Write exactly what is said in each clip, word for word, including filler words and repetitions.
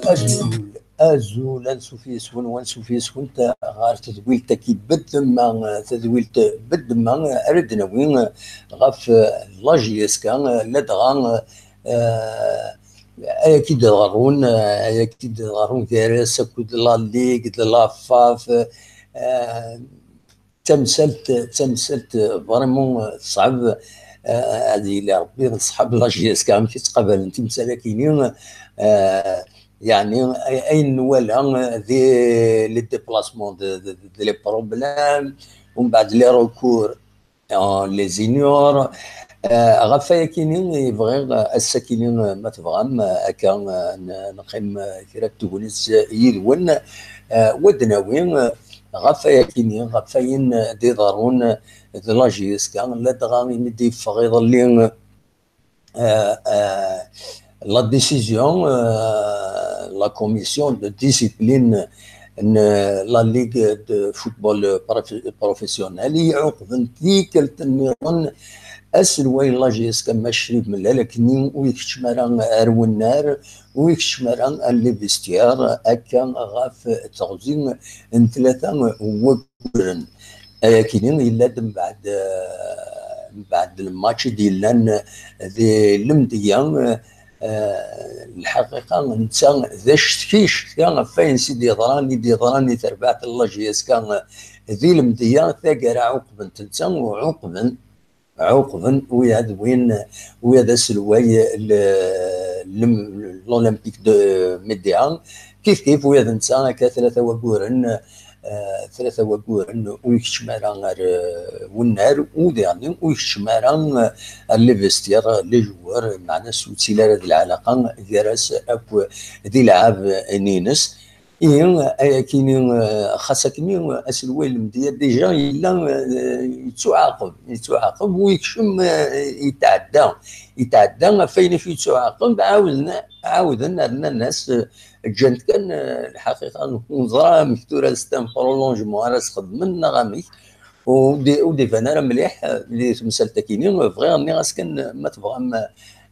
Azul, azul, ansuf yes-wen, wansuf yes-went ɣer tedwilt-agi Beddemma, tedwilt Beddemma, ara d-nawi ɣef la J S K, ladɣa, eh, ayagi d-ḍerrun, ayagi d-ḍerrun gar-as akked la Ligue de la faf, eh, d tamsalt, d tamsalt vraiment teṣɛeb, eh, ad yili Rebbi d ṣṣḥab la J S K, amek i ttqabalen timsal-agi-nni, eh, yeɛni, ay-, ayen nwala, eh, di les déplacements de, de, de les problèmes, umbeɛd les recours, on les ignore. Eh, ɣef wayakini i bɣiɣ, eh, ass-akini, eh, ma tebɣam, eh, akka, eh, n-, neqqim, eh, kra n tegnit, eh, yid-wen, eh, u ad d-nawi, eh, ɣef wayakini, ɣef wayen, eh, d-iḍerrun, eh, d la J S K, ladɣa imi d-yeffeɣ iḍelli, eh, eh, la décision, eh, la commission de discipline n la Ligue de football prof-, professionnel i iɛuqben tikkelt nniḍen aselway n la J S K Macrib Mellal akken ur ikeččem ara ar wennar, ur ikeččem ara ar les vestiaires, akka ɣef teɣzi n tlata wagguren. Ayakini yella-d mbeɛd, eh, mbeɛd lmatch i d-yellan di Lemdeyya, eh, lḥaqiqa netta d acetki, acetki ɣef wayen s i d-yeḍran, i d-yeḍran i terbaɛt n la J S K di Lemdeyya, taggara ɛuqben-t netta, u ɛuqben, ɛuqben wiyaḍ win, wiyaḍ aselway l-, l-, l'Olympique de Médéa, kif kif wiyaḍ netta akka tlata wagguren, eh, tlata wagguren ur ikeččem ara ar, eh, wennar, u diɣen ur ikeččem ara, eh, ar les vestiaires, les joueurs, meɛna ur yettili ara d lɛalaqa gar-as akk d ilɛab-nni-ines. Ihi, ayakini, eh, xas akkenni, eh, aselway n Lemdeyya déjà yella, eh, yettuɛaqeb, yettuɛaqeb u yekcem, eh, yetɛedda, yetɛedda ɣef wayen i yettuɛaqeb, ɛawden, ɛawden rnan-as, eh, ǧǧan-t kan, eh, lḥaqiqa, ur neẓra amek tura c'est un prolongement ara s-xedmen neɣ amek. Ur d-, ur d-iban ara mliḥ, eh, di temsalt-akini. Bɣiɣ nniɣ-as kan, eh, ma tebɣam, eh,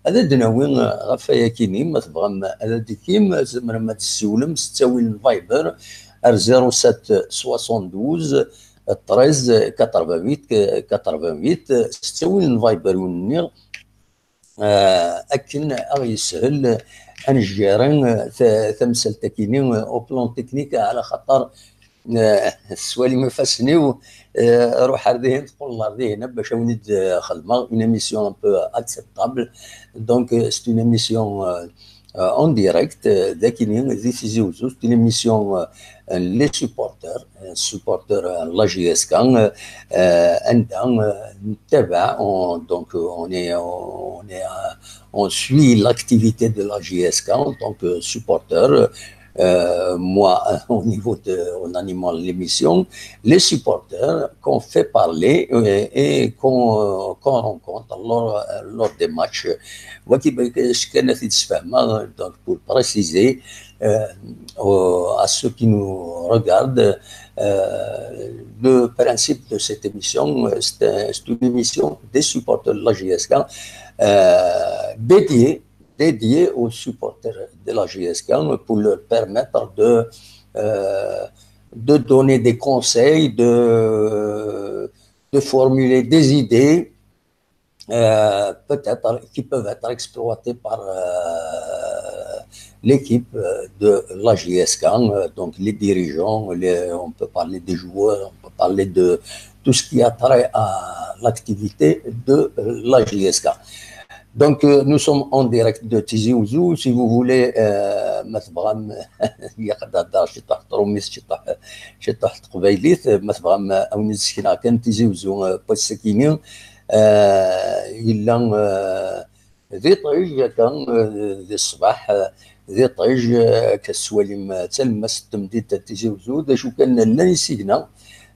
ad d-nawi, eh, ɣef wayakini, ma tebɣam, eh, ad d-tikim, eh, tzemrem ad d-tessiwlem s ttawil n Viber ar zéro sept soixante-douze treize quatre-vingt-huit quatre-vingt-huit, eh, s ttawil n Viber ur nniɣ, eh, akken ad ɣ-yeshel ad nejjari, eh, ta-, tamsalt-akini, eh, au plan technique, ɛla xaṭer, eh, s walim ifassen-iw, eh, ruḥ ar dihin, teqqleḍ ar dihin, bac ad wen-id-xedmeɣ une émission un peu acceptable. Donc, eh, c'est une émission, euh, euh, en direct, euh, dakini, di Tizi Uzzu, c'est une émission, euh, les supporters, euh, supporters, euh, la J S K, euh, euh, anda, euh, نتابع, on, donc, euh, on est, on est, euh, on suit l'activité de la J S K en tant que supporter. Euh, moi, au niveau de, en animant l'émission, les supporters qu'on fait parler, euh, et qu'on, euh, qu'on rencontre lors, euh, lors des matchs. Wagi, ce qu'on a fait, donc, pour préciser, euh, aux, à ceux qui nous regardent, euh, le principe de cette émission, euh, c'est un-, c'est une émission des supporters de la J S K, euh, dédiée, dédiée aux supporters de la J S K pour leur permettre de, euh, de donner des conseils, de, de formuler des idées, euh, peut-être qui peuvent être exploitées par, euh, l'équipe, euh, de la J S K, euh, donc les dirigeants, les, on peut parler des joueurs, on peut parler de tout ce qui a trait à l'activité de, euh, la J S K. Donc, euh, nous sommes en direct de Tizi Ouzou. Si vous voulez, euh, ma tebɣam, yaqdadar, ciṭuḥ trumit, ciṭuḥ, ciṭuḥ teqbaylit, ma tebɣam, euh, ad wen-d-sekneɣ kan Tizi Ouzou, euh, pas sakini, euh, yella, euh, d iṭij, akka, eh, di ṣṣbeḥ, eh, d iṭij, eh, akka tettwalim, eh, d talemmast n temdint n Tizi Uzzu, d acu kan llan isigna,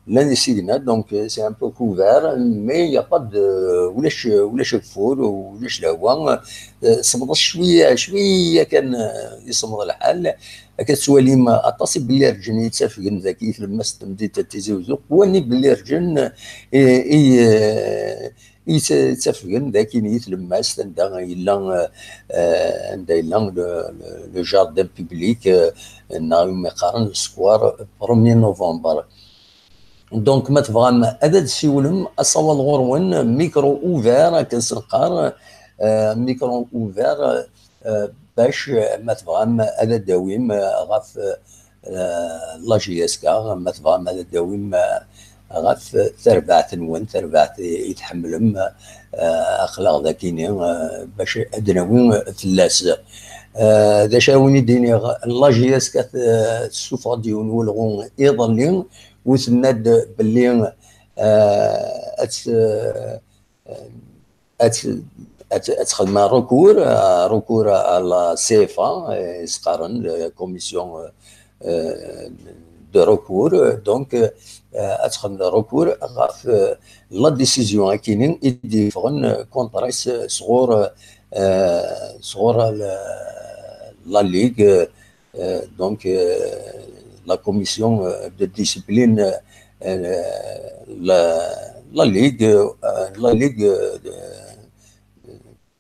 Llan isigna, donc, euh, c'est un peu couvert, mais il y a pas de, ulac, ulac ageffur, ulac lehwa. Euh, semmeḍ cwiya, cwiya kan, euh, isemmeḍ lḥal. Akka tettwalim aṭas i belli rǧen yettafgen dagi i tlemmast n temdint n Tizi Uzzu, wani belli rǧen i, i, euh, i tt-, ttafgen dagi i tlemmast anda yella, euh, euh, anda yella le, le, le jardin public, euh, neɣ umi qqaren square premier novembre. Donc, ma tebɣam ad d-siwlem, asawaḍ ɣur-wen, micro ouvert, akken s-neqqar, euh, micro ouvert, euh, bac, euh, ma tebɣam ad d-tawim, euh, ɣef, euh, la J S K, ma tebɣam ad d-tawim, euh, ɣef, euh, tarbaɛt-nwen, tarbaɛt i, i tḥemmlem, euh, aql-aɣ dakini, euh, bac ad d-nawi fell-as. Euh, d acu ara wen-id-iniɣ, la J S K t-, tessuffeɣ-d yiwen n welɣu iḍelli, u tenna-d belli, euh, ad t-, euh, ad t-, ad t-, ad txedmeɣ recours, euh, recours à la C F A, euh, s-qqaren, la commission, euh, euh, de recours, donc, euh, ad txedmeɣ recours ɣef, euh, la décision akini i d-yeffɣen, euh, contre-s, euh, sɣur, euh, sɣur la, la Ligue, euh, euh, donc, euh, la commission, euh, de discipline, euh, la, la Ligue, euh, la Ligue, euh, de,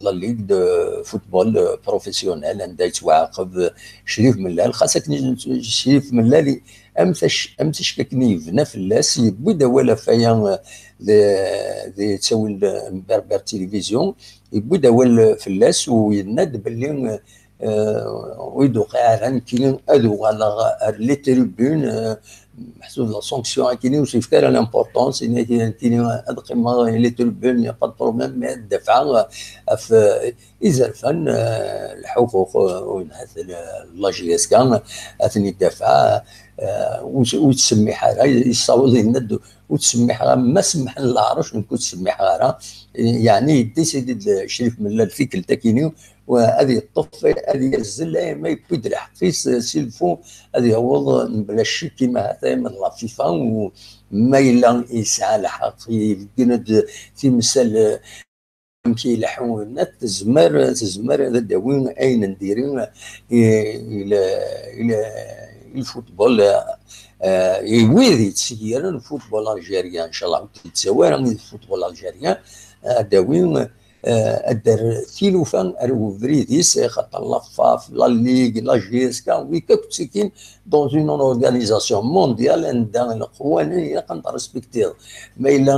la Ligue de football, euh, professionnel, anda yettwaɛaqeb, euh, Crif Mellal, xas akken Crif Mellal, am tac-, am ticki akken yebna fell-as, yewwi-d awal ɣef waya, euh, di, di ttawil n Berbère Télévision, yewwi-d awal fell-as u yenna-d belli, euh, euh, ur yi-d-tewqiɛ ara nekkini ad uɣaleɣ ar les tribunes, euh, meḥsub la sanction akini ur s-yefki ara l'importance, yenna-k nekkini ad qqimeɣ les tribunes, il n'y a pas de problème, mais ad dafɛeɣ ɣef, euh, izerfan, euh, lḥuquq, euh, u ahat la J S K ad ten-id-dafeɣ, euh, ur s-, ur ttsemmiḥ ara, yessaweḍ yenna-d ur ttsemmiḥeɣ ara, ma semmḥen leɛrec, nekk ur ttsemmiḥeɣ ara. Yeɛni, yedisidi-d Crif Mellal tikkelt akini, u ad yeṭṭef, ad yazzel, ayama yewwi-d lḥeqq-is, s'il faut, ad yaweḍ mebla ccek, ima ahat ayama d la FIFA, u ma yella yesɛa lḥeqq, yebeggen-d timsal, amek i ileḥḥu, yenna-d tezmer, tezmer ad d-tawi ayen n diri i, i, i, i lfutbol, eh, i wid yettseggaren lfutbol algérien, inchallah, ur d-yettawi ara i lfutbol algérien, ad d-tawi, eh, ad d-terr tilufa ar ubrid-is, axaṭer la FAF, la Ligue, la J S K, wid akk ttekkin dans une organisation mondiale, anda leqwanen ilaq ad respektiḍ. Ma yella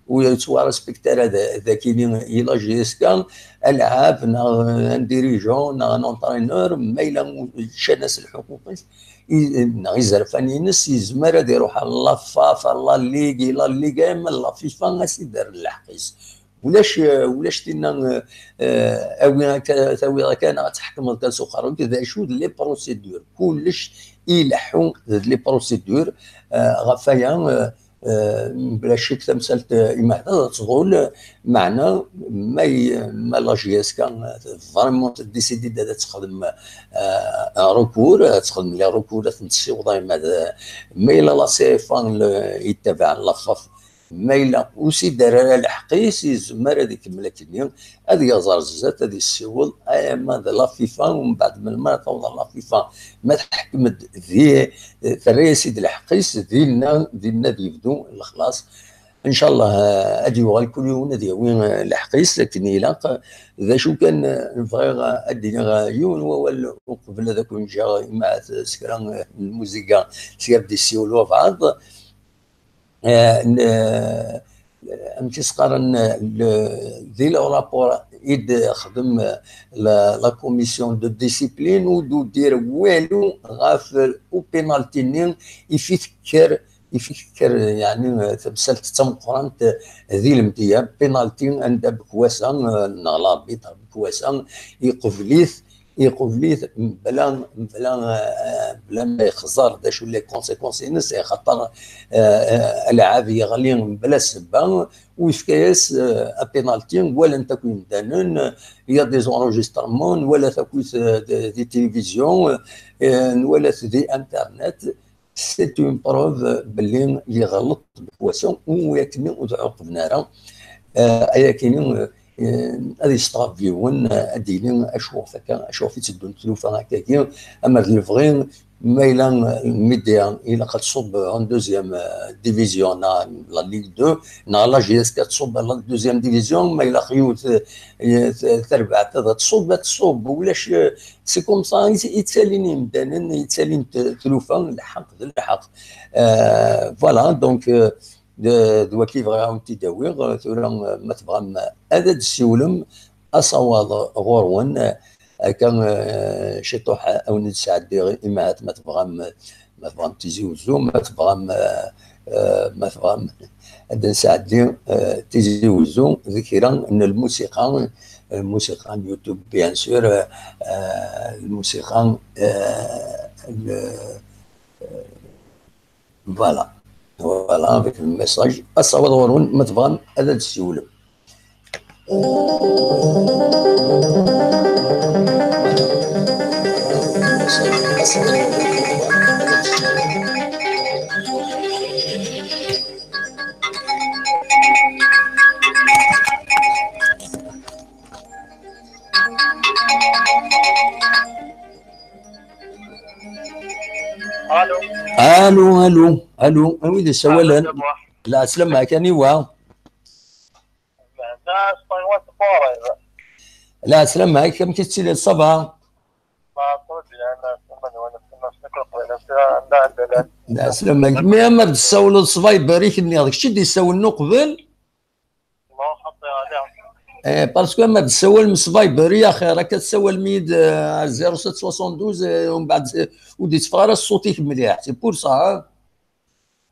ur yettwarespekti ara d, d akini i la J S K, alɛab, neɣ un dirigeant, neɣ un entraîneur, ma yella ččan-as lḥuquq-is, i, neɣ izerfan-ines, yezmer ad iruḥ ar la FAF, ar la Ligue, i la Ligue, ama la FIFA, a s-id-rren lḥeqq-is. Ulac, ulac tinna, eh, awi akka, tawiḍ akka, neɣ ad tḥekmeḍ kan s uqerru-k, d acu d les procédures. Kullec ileḥḥu d les procédures, eh, ɣef waya, eh, eh, mebla ccek tamsalt, eh, imeɛdad ad tḍul, meɛna ma y-, ma la J S K, eh, vraiment tdisidi-d ad texdem, eh, un recours, ad texdem les recours, ad ten-tessiweḍ ayma d, ma yella la C F A l-, yettabaɛen la FAF, ma yella ur s-id-terri ara lḥeqq-is, yezmer ad ikemmel akkenni, ad yaẓ ar zdat, ad yessiweḍ, ayama d la FIFA, u mbeɛd melmi ara taweḍ ɣer la FIFA, ma teḥkem-d di, terra-yas-id lḥeqq-is, dinna, dinna ad yebdu lexlaṣ. Ncallah, eh, ad yuɣal kul yiwen ad yawi, eh, lḥeqq-is akken ilaq. D acu kan, eh, bɣiɣ, eh, ad d-iniɣ, eh, yiwen wawal uqbel ad akun-ǧǧeɣ, imaɛt, eh, s kra, eh, n lmuziga, s kra d-yessiwel wabɛaḍ. Eh, n-, eh, amek i s-qqaren, eh, le, di le rapport i d-texdem, eh, la, la commission de discipline, ur d-udir walu ɣef, eh, upénalti-nni i fi tekker, i fi tekker, eh, yeɛni, eh, tamsalt d tameqqrant, eh, di lemdiya, pénalti anda Bekwasa, eh, neɣ l'arbitre Bekwasa, iqbel-it, iqbel-it mebla, mebla, eh, mebla ma yexẓer d acu les conséquences-ines, axaṭer, eh, eh, alɛab yeɣli mebla ssebba, u yefka-yas, eh, apénalti, walan-t akk yimdanen, il y a des enregistrements, nwala-t akk, eh, di, di télévision, eh, nwala-t di internet. c'est une preuve belli yeɣleḍ deg wass-a, u akken ur t-ɛuqben ara. Eh, ayakini, eh, ad yesṭerḍ yiwen, eh, ad d-yini acuɣef akka, acuɣef i tteddun tlufa akkagi, amer d-yebɣi, ma yella, eh, lmidya ilaq ad tṣubb en deuxième, eh, division, neɣ la Ligue deux, neɣ la J S K ad tṣubb la deuxième division, ma ilaq yiwet, eh, t-, tarbaɛt ad tṣubb, ad tṣubb, ulac, eh, c'est comme ça i, i ttalin yimdanen, i ttalin t-, tlufa, lḥeqq d lḥeqq. Euh, voilà, donc, euh, d, d waki bɣiɣ ad wen-t-id-awiɣ. Tura, euh, ma tebɣam ad d-tessiwlem, asawaḍ ɣur-wen, euh, akka, euh, ciṭuḥ ad wen-d-sɛeddiɣ, imahat ma tebɣam, ma tebɣam Tizi Wezzu, ma tebɣam, euh, euh, ma tebɣam ad d-nesɛeddi, euh, Tizi Wezzu d kra n lmusiqa, lmusiqa n YouTube, bien sûr, euh, euh, lmusiqa, euh, le, euh, voilà. Voilà, avec le message. Asawaḍ ɣur-wen, ma tebɣam ad d-tessiwlem. Allô. Allô, allô, allô. Anwa i d-yessawalen? Lɛeslama-k, aniwa? Lɛeslama-k, amek i tettiliḍ, ça va? Lɛeslama-k. Mi ama d-tessawleḍ s Viber-ik-nni, d kečč i d-yessawlen uqbel? Eh, parce que ma d-tessawalem s Viber, ya xir, akka tessawalem-iyi-d, euh, zéro sept soixante-douze, euh, umbeɛd, euh, ur d-yetteffeɣ ara ṣṣut-ik mliḥ. C'est pour ça, hein?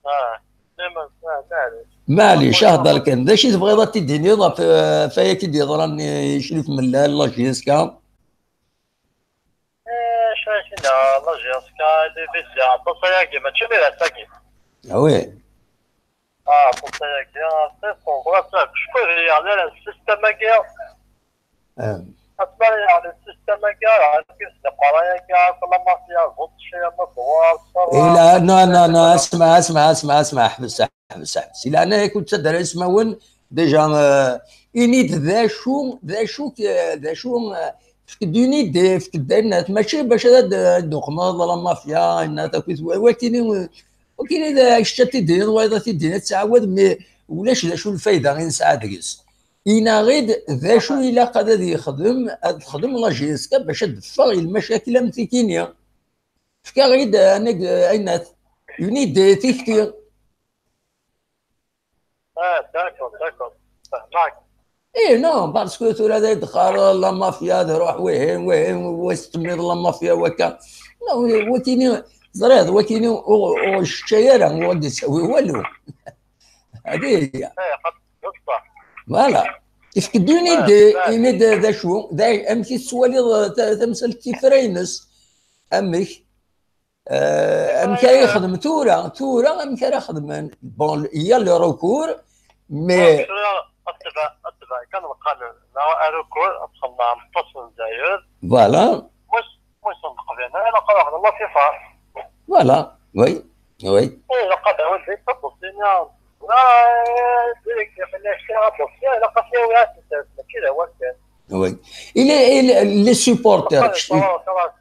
Ah, maɛlic. Maɛlic, ahder kan. D acu i tebɣiḍ ad t-id-tiniḍ ɣef, euh, ɣef waya i d-yeḍran i Crif Mellal, la J S K? Eh, acu ara k-iniɣ, la J S K, les médias, aṭas ayagi, mačči d ass-agi. Ah oui. Ah, aṭas ayagi, aṭas, on voit ça, acku yeɛni ara système-agi. Ah. Asma ara yeɛni système-agi, yeɛni leqraya-agi, akk la mafia, buṭci, amadwar, ṣṣerra. Ila, non, non, non, asma, asma, asma, asma, ḥbes, ḥbes, ḥbes. Ila, ana yakk ur ttadar ismawen, déjà, euh, ini-d d acu, d acu, d acu, euh, efk-d une idée, efk-d ayen, mačči bac ad d-, ad d-tuqmeḍ la mafia, ayen, akkit, wa-, wakini, wakini d kečč ad t-id-tiniḍ, wayeḍ ad t-id-yini, ad tettɛawad, mais ulac d acu lfayda i nesɛa deg-s. Inaɣ-id d acu ilaq ad, ad yexdem, ad texdem la J S K bac ad d-teffeɣ i lmacakil am tikini. Efk-aɣ-id, anag-, aynat, une idée, tikti. Ah, d'accord, d'accord. Fehmeɣ. Eh, non, parce que tura d ddexxar, la mafia, d ruḥ wihin, wihin, wa s-temmiḍ la mafia, wakka. Non, wakini, ẓriɣ, wakini ur, ur yesseččay ara, ur d-yettawi walu. Hadi hiya. Eh, xaṭ, d ṣṣeḥ. Voilà. Efk-d une idée, ah, ini-d d acu, d a-, amek i tettwaliḍ ta-, tamsalt tifra-ines? Amek? Euh, amek ara yexdem tura? Tura amek ara xedmen? Bon, il y a le recours, mais... Tura, atba, atba, kan lqanun, neɣ recours, ad txedmeḍ aṭas n Lezzayer. Voilà. Mus, mus n Leqbayel, ilaq ad xedmeḍ la fifa. Voilà, oui, oui. Eh, ilaq ad awen-d taḍebsit-nni. Ah, eh, direct, xilla kra aḍebsi, ilaq ad t-yawi ad t-ters, mačči d awal kan. Oui. Il est, il, les supporters. Ilaq ad yeṭṭerḍ,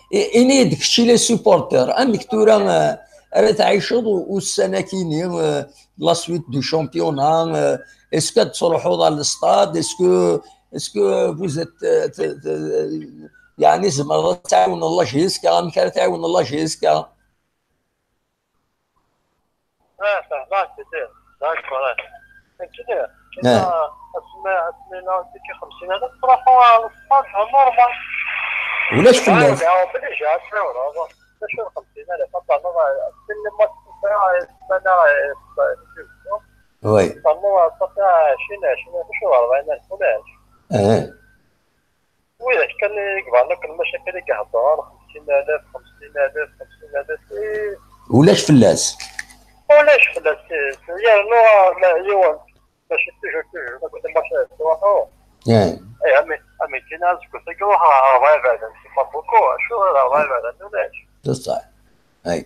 I-, ini-d kečč i les supporters, amek tura, euh, ara tɛiceḍ u-, ussan-akini, euh, la suite du championnat, euh, est-ce que ad tettruḥuḍ ɣer le stade, est-ce que, est-ce que vous êtes, euh, t-, t-, yeɛni tzemreḍ ad tɛiwneḍ la J S K, amek ara tɛiwneḍ la J S K? Ah, fehmeɣ, Sidi. D'accord. Nekkini, nekkini, asmi, asmi la, tiki xemsin alaf, truḥu ɣer ṣṣad, normal. Ulac fell-as. Ah, obligé, ad tɛiwneḍ. D acu n xemsin alaf, ad ternuḍ, asmi ma tesɛa, ssmana, oui. Ternuḍ, ṣafi, ɛecrin, ɛecrin alaf, acu, rebɛin alaf, ulac. Eh. Widak kan i yebɣan akk lmacakil i iheddren, xemsin alaf, xemsin alaf, xemsin alaf, i... Ulac fell-as. Ulac fell-as, yernu, ah, ma yiwen, mačči toujours, toujours, ma kien mačči ad truḥu. Eh. Eh, ami, ami kien azekka-agi ruḥ ɣer rebɛa iberdan, c'est pas beaucoup, acu ɣer rebɛa iberdan, ulac. D ṣṣeḥ. Ay.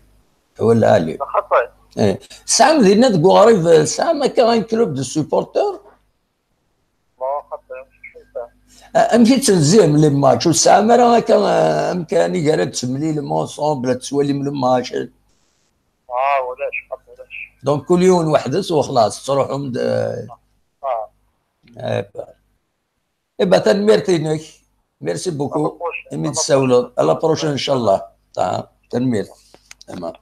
Wala Ali. Xaṭi. Eh. Tesɛam dinna deg uɣrib, eh, tesɛam akka un club de supporters? Ma xaṭi. Ah, amek i ttnezzihim les matchs? Ur tesɛam ara akka, eh, amkan i gar ad temlilem ensemble, ad tettwalim le match? Ah, ulac, xaṭi, ulac. Donc, kul yiwen weḥd-s u xlaṣ, tettruḥum-d, eh, Ah. Eh, Eh ben, tanemmirt-inek. Merci beaucoup. À la prochaine. Imi d-tessawleḍ. À la prochaine, inchallah. Ah, tanemmirt. Tamam.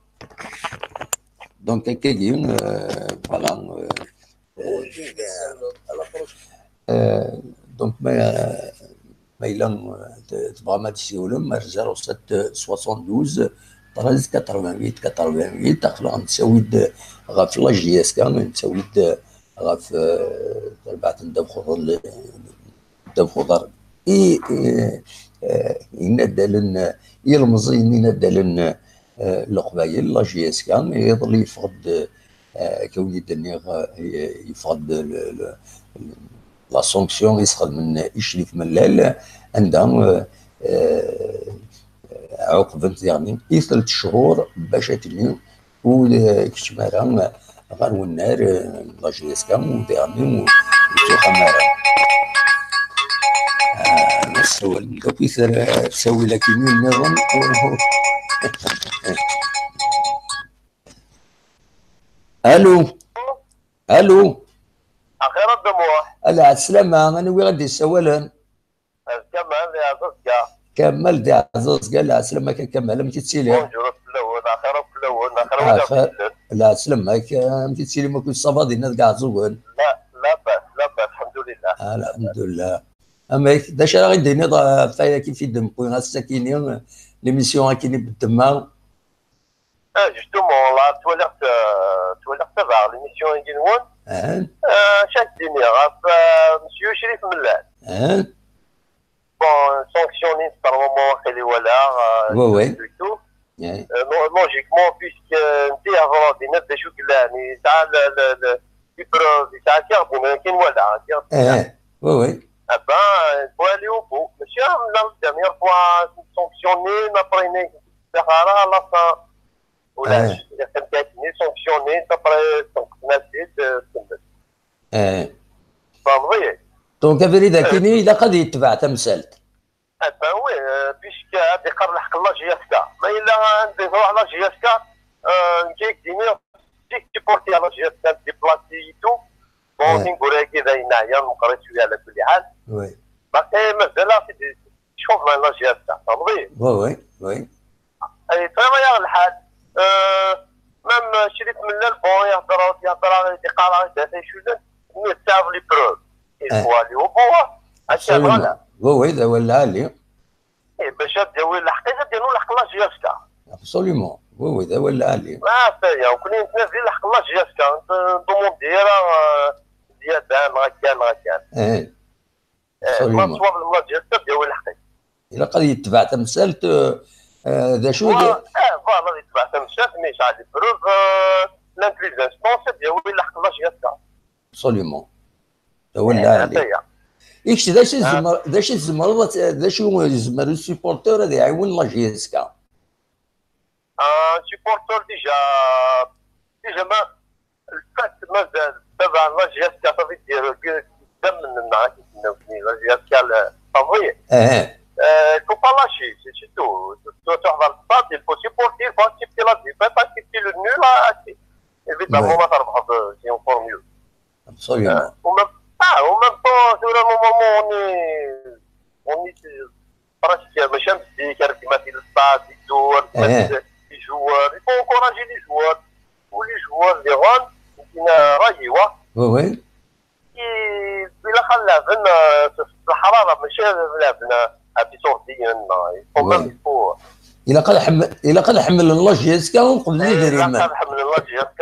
Donc, akkagi, euh, voilà, euh, euh, euh, donc, ma, ma yella, euh, t-, tebɣam ad d-tessiwlem ar zéro sept soixante-douze treize quatre-vingt-huit quatre-vingt-huit, aql-aɣ nettawi-d ɣef la J S K, nettawi-d ɣef, eh, terbaɛt n ddabex uḍar, ddabex uḍar i, eh, eh, inaddalen, ilemẓiyen inaddalen, eh, n Leqbayel, la J S K, iḍelli yeffeɣ-d, eh, akka win i d-nniɣ, eh, yeffeɣ-d le, le, la sanction i s-xedmen i Crif Mellal, anda, eh, eh, ɛuqben-t diɣen i telt cchur bac ad tili ur, eh, keččem ara ɣer wennar, eh, n la J S K, u diɣen ur, ur tuḥam ara. Ah, ssawalen-d akk i tara ttawil akkin nniḍen. Alu? Alu? Axir a Dda Muḥ. Ala, ɛeslama, anwi i ɣ-d-yessawalen? D Kamal di Ɛeẓẓuẓga. Kamal di Ɛeẓẓuẓga, lɛeslama-k a Kamal, amek i tettiliḍ? Bonjour fell-awen, axir akk fell-awen, axir wid aɣ-d-yesellen. Lɛeslama-k, amek i tettilim akk, ça va dinna deg Ɛeẓẓugen? La, labas, labas, lḥemdulillah. Alḥemdulillah. Amek, d acu ara ɣ-d-tiniḍ ɣef wayagi i d-newwi ass-akini, l'émission akini beddemma? Ah, justement, la, ttwaliɣ-t, euh, ttwaliɣ, tabaɣ l'émission-agi-nwen. Ah. Euh, acu ad k-d-iniɣ ɣef, euh, Monsieur Crif Mellal? Ah. Bon, sanctionné par le moment, waqil i walaɣ, euh, oui, oui, et tout. Ah. Euh, lo-, logiquement, puisque, euh, nti ihḍer dinna d acu yellan, yesɛa le, le, le, les preuves, yesɛa kra n wayen akken walaɣ, kra n, ah, oui, oui. Ah ben, il faut aller au bout. Monsieur, la dernière fois, sanctionné, après, Daxara, la fin. Ulac. Eh. Yeqqim kan-nni, sanctionné, après, donc, nadi-d, euh, tkemmel. Eh. Tfehmeḍ-iyi? Donc, abrid akini, eh, ilaq ad yetbeɛ tamsalt. Ah ben oui, euh, puisque ad iqqar lḥeqq la J S K. Ma yella anda i tṛuḥ la J S K, euh, nekk ad k-d-iniɣ, zik supporter la J S K, déplacé et tout. Bon, eh, tineggura-agi d ayen neɛya, meqqrit cwiya, ɛla kulli ḥal. Oui. Baqi mazal-aɣ-t-id Tcufeḍ la J S K, tfehmeḍ-iyi? Oui, oui, oui. Ay, tura yaɣ lḥal. Euh, même, euh, Crif Mellal, bon, yehder, yehder, yeqqar-aɣ-d ata iculen, mais tesɛiḍ les preuves. Il faut aller au bout, hein. Akka, absolument. Voilà. Oui, oui, d awal lɛali. Eh, bac ad d-yawi lḥeqq-is, ad d-yawi lḥeqq la J S K. Absolument. Oui, oui, d awal lɛali. Ah, ça y est, nekkni nettnadi lḥeqq la J S K. Ur neṭṭummundi ara, euh, zzyada, neɣ akka, neɣ akka. Eh. Eh, absolument. Ma ttwaḍlem la J S K, ad d-yawi lḥeqq-is. Ilaq ad yetbeɛ tamsalt, euh, euh, d acu? Wa-, eh, voilà, ad yetbeɛ tamsalt, mais yesɛa les preuves, euh, llant les instances, ad d-yawi lḥeqq la J S K. Absolument. D awal lɛali. Eh, ata-ya. I kečč, d acu i, ah, tzemr-, d acu i tzemreḍ ad t-, d acu i yezmer usupporter ad iɛiwen la J S K? Un supporter déjà, déjà ma, le fait mazal tabaɛ la J S K, ça veut dire que dam-nneɣ, akken i d-nnan, la J S K, le, ça veut dire, eh, euh, il faut pas lâcher, c'est, c'est tout. Tu, tu, tu vas le stade, il faut supporter, il faut accepter la défaite, accepter le nul, ah, accepter. Évidemment, oui, ma trebḥeḍ, c'est encore mieux. Absolument. Euh, au même, ah, au même temps, c'est vraiment moment, on est, on est, euh, presque, mačči am zik, ar gma fi le stade, et tout, ar gma, eh, les joueurs. Il faut encourager les joueurs. Ou les joueurs, les jeunes, qui n'a rien, ouais. Oui, oui. Et puis, la, la, la, euh, c'est le harara, mačči la, la, euh, à Bissourdien, non. Il faut, oui, même, il faut. Ilaq ad ḥem-, ilaq ad ḥemmlen la J S K uqbel idrimen. Eh, ilaq ad ḥemmlen la J S K.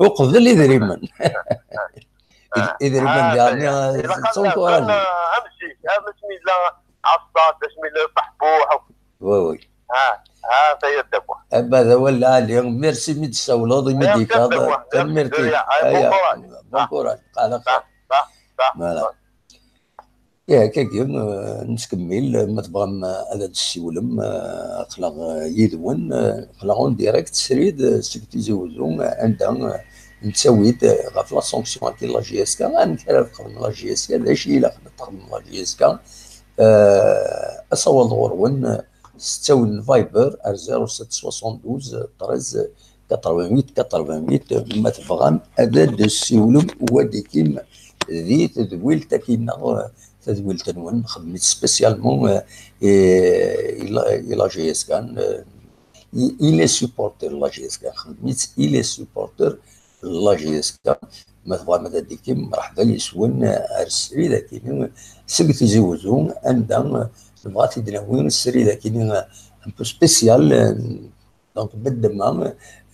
Uqbel idrimen. Id-, idrimen diɣen, eh, ttewwren. Am zik, am asmi yella Ɛeṣṣad, asmi yella Beḥbuḥ. Oui, oui. Ha, ha, ta-ya Dda Muḥ. Aba d awal lɛali. Merci mi d-tessawleḍ, imi d-ikkaḍ. Tanemmirt-ik. Aya, bon courage. Ala xir. Voilà. Ih, akkagi, eh, nettkemmil, eh, ma tebɣam, eh, ad d-tessiwlem, eh, aql-aɣ, eh, yid-wen, eh, aql-aɣ en direct srid, eh, seg Tizi Uzzu, eh, anda, eh, nettawi-d, eh, ɣef la sanction-agi n la J S K, amek ara txedem la J S K, d acu i ilaq ad texdem la J S K, eh, asawaḍ ɣur-wen, eh, s ttawil n Viber ar zéro sept soixante-douze treize quatre-vingt-huit quatre-vingt-huit, ma tebɣam ad d-tessiwlem u ad d-tikim di tedwilt-agi-nneɣ, tadwilt-nwen, nxeddem-itt spécialement, euh, i, i la, i la J S K, euh, i, i les supporters n la J S K, nxeddem-itt i les supporters n la J S K. Ma tebɣam ad d-tikim, mreḥba yes-wen ar srid akini seg Tizi Uzzu, anda, euh, nebɣa ad t-id-nawi srid akini un peu spécial, euh, Donc, beddem,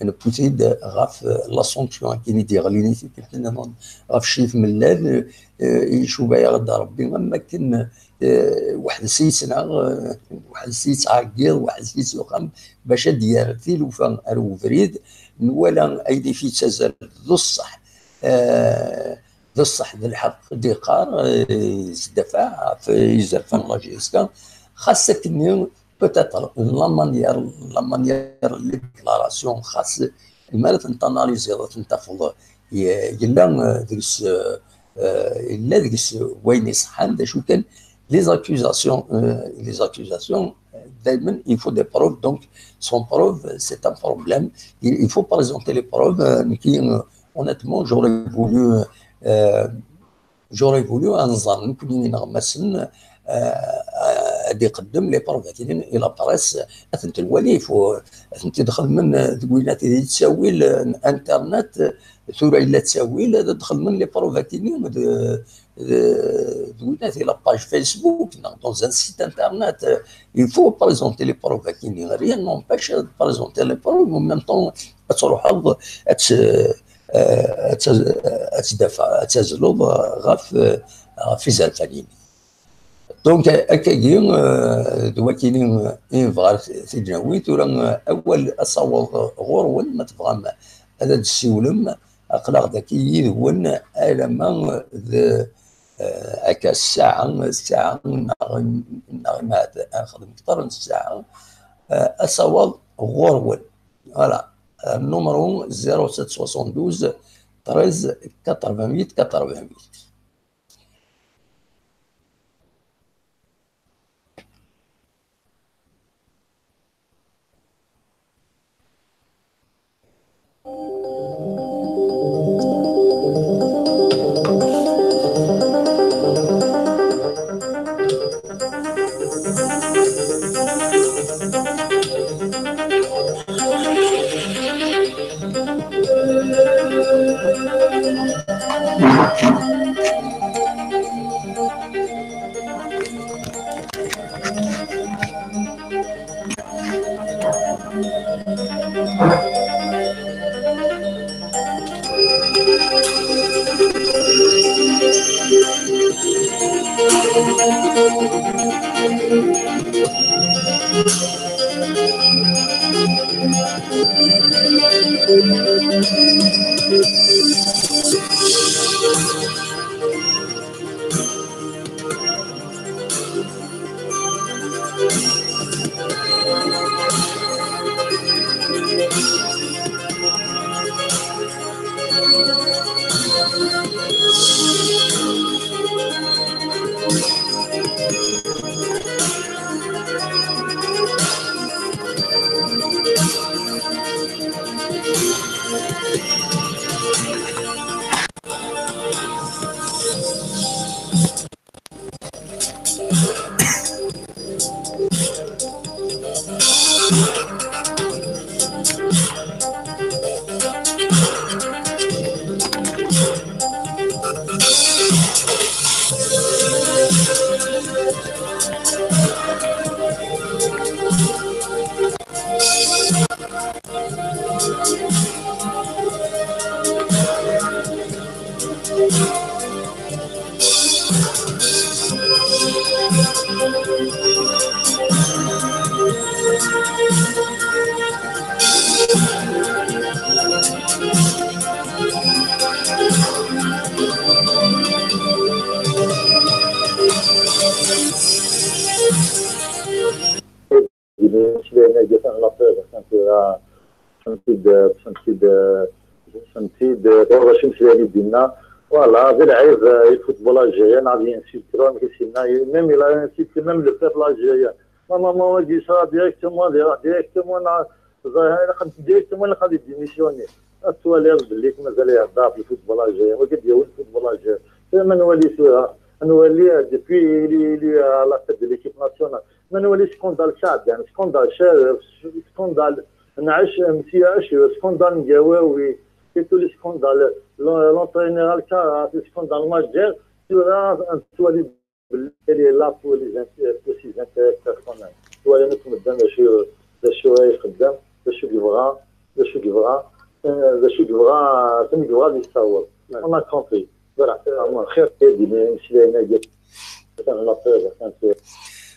newwi-t-id ɣef la sanction akken i d-yeɣlin i tikkelt nniḍen ɣef Ccif Mellal, eh, icuba-yaɣ-d Rebbi am wakken, eh, weḥd-s i yettnaɣ, eh, weḥd-s i yettɛeggiḍ, weḥd-s i yettluxam, bac ad d-yerr tilufa ar ubrid. Nwala ayen i t-yettazal d ṣṣeḥ, eh, d ṣṣeḥ, d lḥeqq i d-yeqqar, eh, yettdafaɛ ɣef yizerfan n la J S K, xas akkenni, peut-être la manière, la manière n les déclarations, xas mi ara tent-tanaliziḍ, ad tent-tafeḍ, ye-, yella, euh, deg-s, euh, euh, yella deg-s wayen iṣeḥḥan, d acu kan, les accusations, euh, les accusations, euh, daymen, il faut des preuves, donc sans preuve, c'est un problème. Il, il faut présenter les preuves, euh, nekki, euh, honnêtement, j'aurais voulu, euh, j'aurais voulu ad nẓer nekkni ineɣmasen, euh, ad iqeddem les preuves-agi i la presse, ad tent-nwali, il faut, ad tent-id-xedmen, euh, deg winat di ttawil, euh, n internet, euh, tura yella ttawil, ad d-xedmen les preuves-agi d, d, d winat di la page Facebook, neɣ dans un site internet, euh, il faut présenter les preuves-agi, rien n'empêche de présenter les preuves, en même temps, ad truḥeḍ, ad t-, euh, ad taz-, ad tdafa-, ad tazzleḍ ɣef, euh, ɣef izerfan-nni. Donc, akkagi, euh, d wakini, euh, i nebɣa ad t-id-nawi. Tura, euh, awal asawaḍ ɣur-wen, ma tebɣam ad d-tessiwlem, aql-aɣ dagi yid-wen alamma d, euh, akka ssaɛa, ssaɛa, neɣ, neɣ ma ad nexdem kter n ssaɛa, euh, asawaḍ ɣur-wen. Voilà. Euh, numéro zéro sept soixante-douze treize quatre-vingt-huit quatre-vingt-huit. Imeslayen-agi atan la preuve, atan tura, ṭṭfen-t-id, ṭṭfen-t-id, ṭṭfen-t-id, ɣur-s imeslayen i d-yenna. Voilà, d lɛib, euh, i le football algérien, ad y-insulter, amek i s-yenna, même il a insulté même le peuple algérien. Ma, ma, ma, wagi yesra directement, ad iruḥ directement, neɣ, ẓer, ilaq ad, directement ilaq ad yedémissionner. Ad twaliḍ belli mazal ihedder ɣef le football algérien, wagi ad d-yawi le football algérien. Tura ma nwali tura, ad nwali, euh, depuis, il est, il est à la tête de l'équipe nationale. Ma nwali scandale Saɛdan, scandale Caref, scandale Nɛec, Msiɛec, scandale n Gawawi, et tous les scandales, l'en-, l'entraîneur Alcaraz, scandale Madjer, tura ad twali belli elle est là pour les inté-, pour ses intérêts personnels. Twala nekk medden d acu, d acu ay ixeddem, d acu yebɣa, d acu yebɣa, euh, d acu yebɣa, d acu yebɣa ad yessaweḍ. On a compris. Voilà, euh, xir kan d imeslayen-agi. Atan la preuve, atan.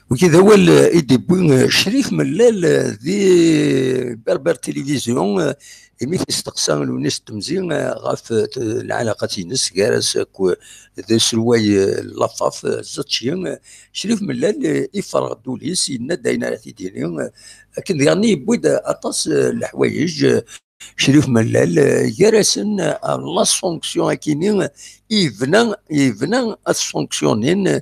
Wagi d awal, eh, i d-iwwi, eh, Crif Mellal, eh, di Berber Télévision, eh, imi t-isteqsa Lewnis Temzi, eh, ɣef, eh, lɛalaqat-ines gar-as akk, eh, d uselway, eh, n Lafaf, eh, Zetci, eh, Crif Mellal, eh, iferreɣ-d ul-is, yenna-d ayen ara t-id-yini, eh, akken diɣen yewwi-d aṭas, eh, n leḥwayeǧ, eh, Crif Mellal, eh, gar-asen, eh, la sanction akini, eh, yebna, yebna ad sanctionnin, eh,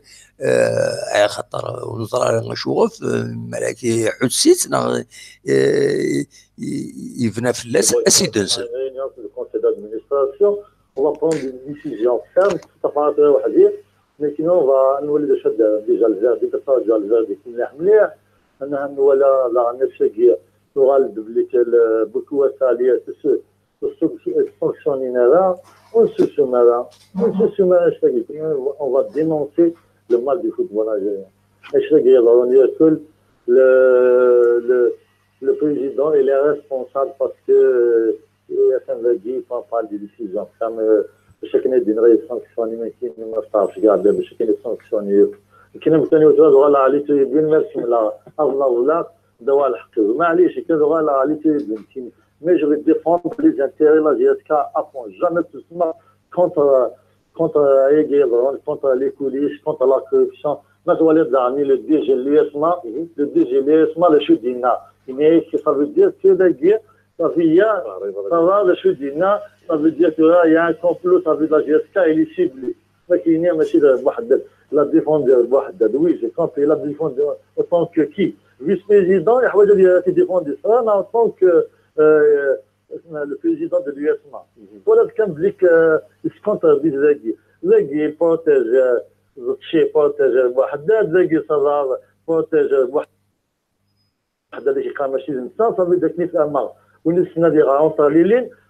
axaṭer ur neẓri ara acuɣef, eh, malak iḥuss-itt neɣ, eh, i-, i-, yebna fell-as ad s-id-nsen. Réunion du conseil d'administration, on va prendre une décision ferme, ṭṭafar-as weḥd-i, mais sinon on va, ad nwali d acu ad d-, déjà le verdict, ad nraǧu le verdict mliḥ mliḥ, ad nwala daɣen ass-agi tuɣal-d belli que le, beaucoup à Salias, sanctionner ara, ur nsusum ara, ur nsusum ara, acu-agi, on va dénoncer le mal du football algérien. Acu-agi yeḍrun yakul, le, le, le président, il est responsable parce que, euh, atan dagi, il prend pas des décisions. Comme, euh, bac akken ad d-yenɣi sanctionner, mais qui ne m'a pas regardé, bac akken ad sanctionner. Akken am kan yusa ad uɣaleɣ ɣer les tribunes, ma kemmleɣ, ad ẓẓleɣ, d awal ḥqiq. Maɛlic, kan ad uɣaleɣ ɣer les tribunes. Mais je vais défendre les intérêts de la J S K à fond. Jamais tout simplement contre, contre, euh, contre les coulisses, contre la corruption. Mais on va le D G l'USMA, le D G l'USMA, le chef d'Ina. Il est, ça veut dire que la guerre, ça veut dire, ça va, le chef d'Ina, ça veut dire que là, il y a un complot, ça veut dire la J S K, il est ciblé. Mais qui n'est, mais c'est le Bouhaddad, la défendu Bouhaddad. Oui, j'ai compris, la défendu en tant que qui? Vice-président, il a défendu ça, mais en tant que, euh, le président de l'USMA. Voilà, c'est comme dire que, euh, il se contre des aiguilles. L'aiguille protège, euh, Zetchi protège Bouhaddad, l'aiguille ça va protège Bouhaddad, qui est quand même ça, ça veut dire que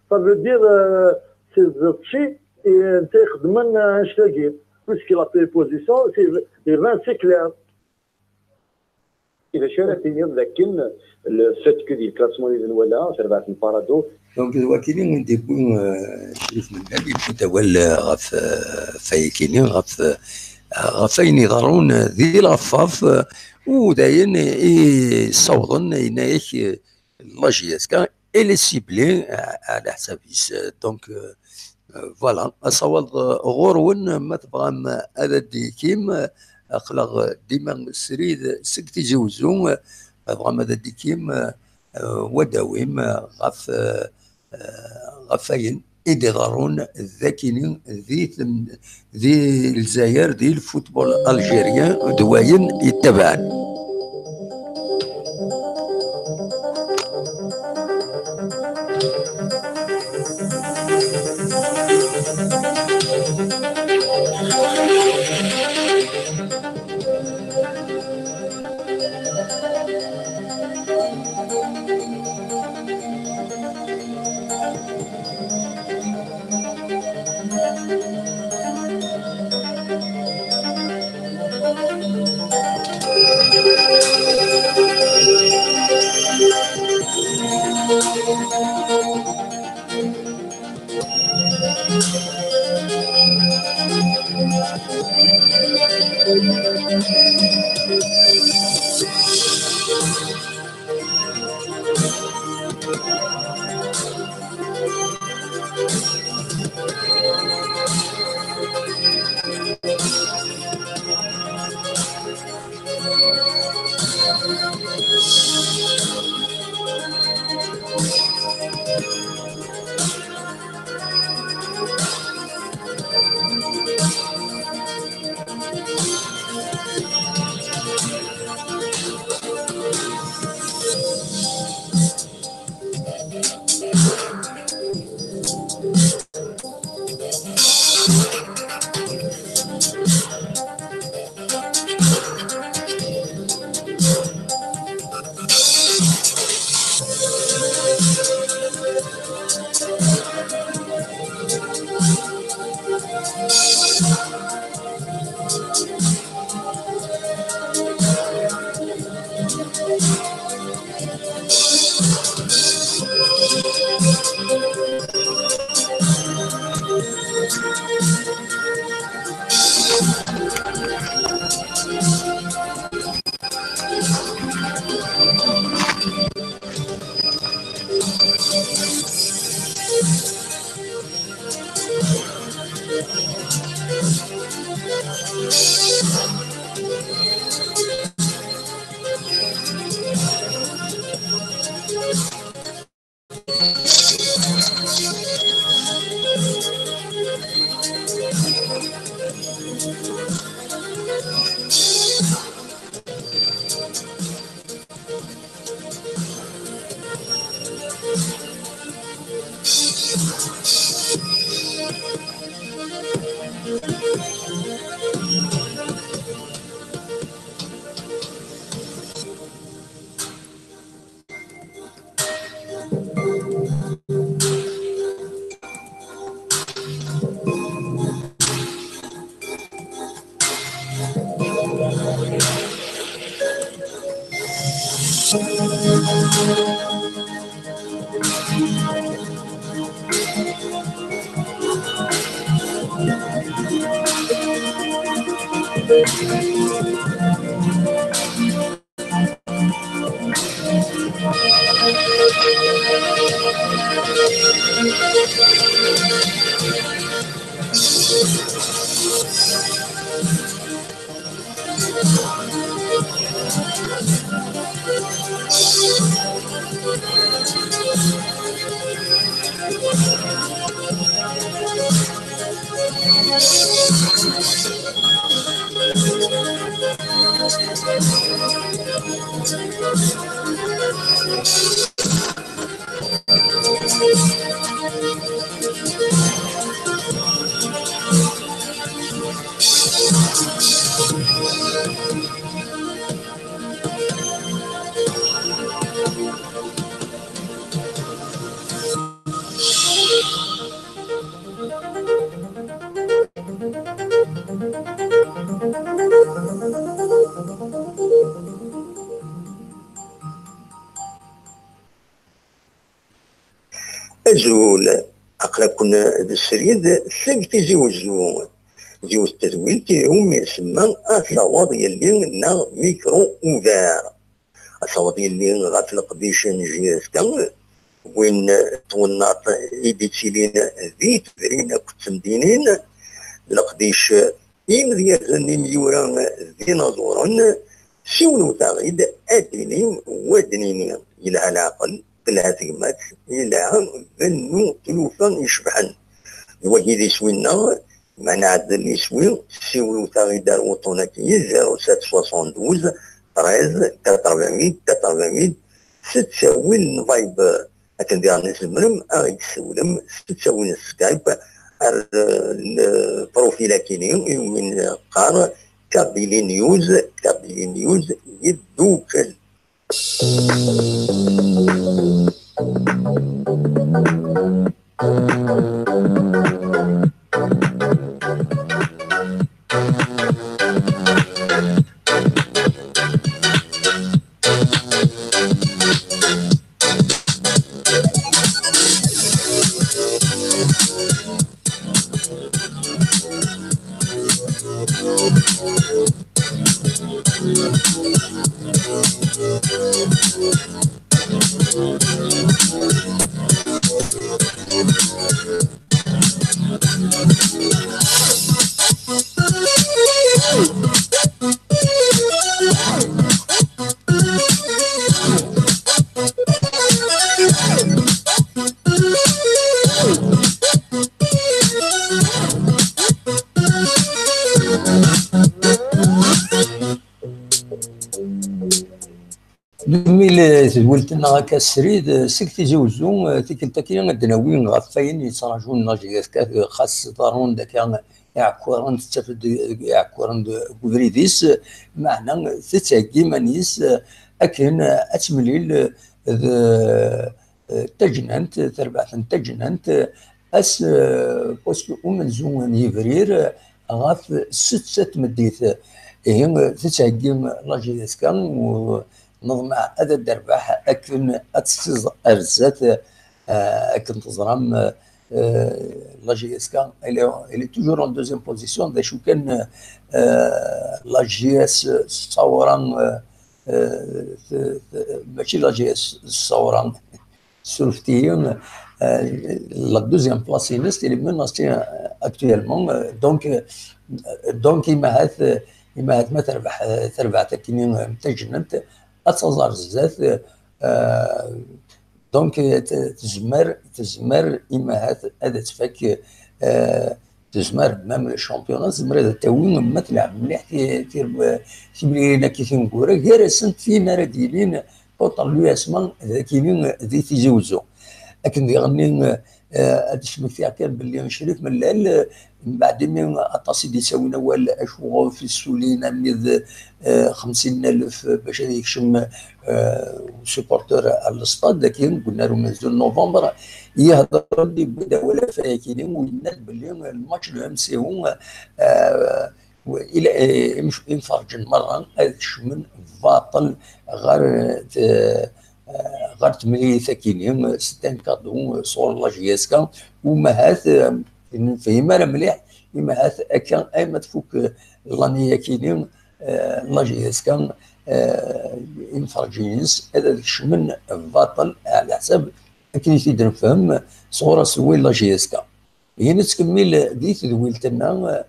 ça veut dire, euh, c'est Zetchi, et, euh, c'est Khedman, euh, Shlagi. Puisque la préposition, c'est, les vingt, c'est clair. I d acu ara tiniḍ dakken le fait que di le classement i d-nwala, terbaɛt n Parado? Donc, d wakini i d-yewwi, euh, Crif Mellal, yewwi-d awal, euh, ɣef, euh, ɣef wayakini, ɣef, euh, ɣef wayen iḍerrun, euh, di Lafaf, euh, u d ayen i ssawḍen, yenna-yak, euh, la J S K, elle est ciblée, euh, ɛla ḥsab-is. Euh, donc, euh, Euh, voilà, asawaḍ, euh, ɣur-wen, ma tebɣam, euh, ad d-tikim, euh, aql-aɣ, euh, dima srid seg Tizi Uzzu, euh, ma tebɣam ad d-tikim, euh, euh, ad d-tawim, euh, ɣef, euh, euh, ɣef wayen i d-iḍerrun dakini di tem-, di Lezzayer, di le football algérien, d wayen yettabaɛen. Azul, aql-aken d srid seg Tizi Wezzu. Yiwet n tedwilt iwumi nsemma Ad taweḍ yelli neɣ Micro ouvert. Ad taweḍ yelli ɣef leqdic n J S K, win n twennaḍt i d-ittilin di tebrin akked temdinin, leqdic imedyazen imyura d inaẓuren, siwlewt-aɣ-id ad d-inim u ad d-nini, yelha leɛqel, telha tegmat, yelha bennu tlufa icebḥen. D wagi d iswi-nneɣ, ma nɛeddel iswi, siwlewt-aɣ-id ar wuṭṭun-agi, zéro sept soixante-douze treize quatre-vingt-huit quatre-vingt-huit, s ttawil n Viber. Akken diɣen tzemrem ad ɣ-d-tessiwlem s ttawil n Skype ar, eh, lprofil-agi-nni iwumi neqqar Kabylie News, Kabylie News yeddukel. Deg mil tedwilt-nneɣ akka srid, seg Tizi Uzzu, tikkelt-agi ad d-nawi ɣef wayen yettraǧun la J S K, xas ḍerrun-d akka iɛekkuren, tettaf-d iɛekkuren deg ubrid-is, meɛna tettheggi iman-is akken ad temlil d tajnant, tarbaɛt n tajnant, ass, eh, n wass umenzu n yebrir, eh, ɣef setta tmeddit. Ihi, eh, tettheggi la J S K, u neḍmeɛ ad d-terbeḥ akken ad tettiẓ ar zdat, eh, akken teẓram, eh, la J S K, elle est, elle est toujours en deuxième position, d acu kan, eh, la J S Sawra, eh, eh, t-, t-, mačči la J S Sawra, surfet-iyi, euh, la deuxième place-ines, elle est menacée, euh, actuellement. Euh, donc, euh, donc, imahat, euh, imahat ma terbeḥ, euh, terbeɛt akkenni, euh, tajnant, ad taẓ ar zdat, euh, donc, euh, t-, tezmer, tezmer imahat ad tfak, euh, tezmer même le championnat, tezmer ad tawi ma telɛeb mliḥ ti-, ti-, timlirin-agi tineggura, gar-asent tin ara d-yilin contre l'U S M A d akini di Tizi Uzzu. Akken diɣenni, eh, ad d-smektiɣ kan belli Crif Mellal, eh, mbeɛd imi aṭas i d-yessawin awal acu ɣef yessulin armi d, eh, xemsin n alef bac ad yekcem, eh, usupporter ar lestad, dagi deg unnar umenzu n november, yehder-d, yewwi-d awal ɣef wayakini, u yenna-d belli lmatch n le M C O, eh, ila, eh, im-, imferǧen merra ad kecmen baṭel ɣer, eh, ɣer temlilit akini, c'est un cadeau sɣur la J S K, u mahat, eh, ur nefhim ara mliḥ, imahat akka, ay ma tfuk, eh, l'année akini, eh, la J S K, eh, imferǧen-ines ad, ad kecmen baṭel, ɛla ḥsab akken i t-id-nefhem sɣur aselway n la J S K. Ihi nettkemmil di tedwilt-nneɣ,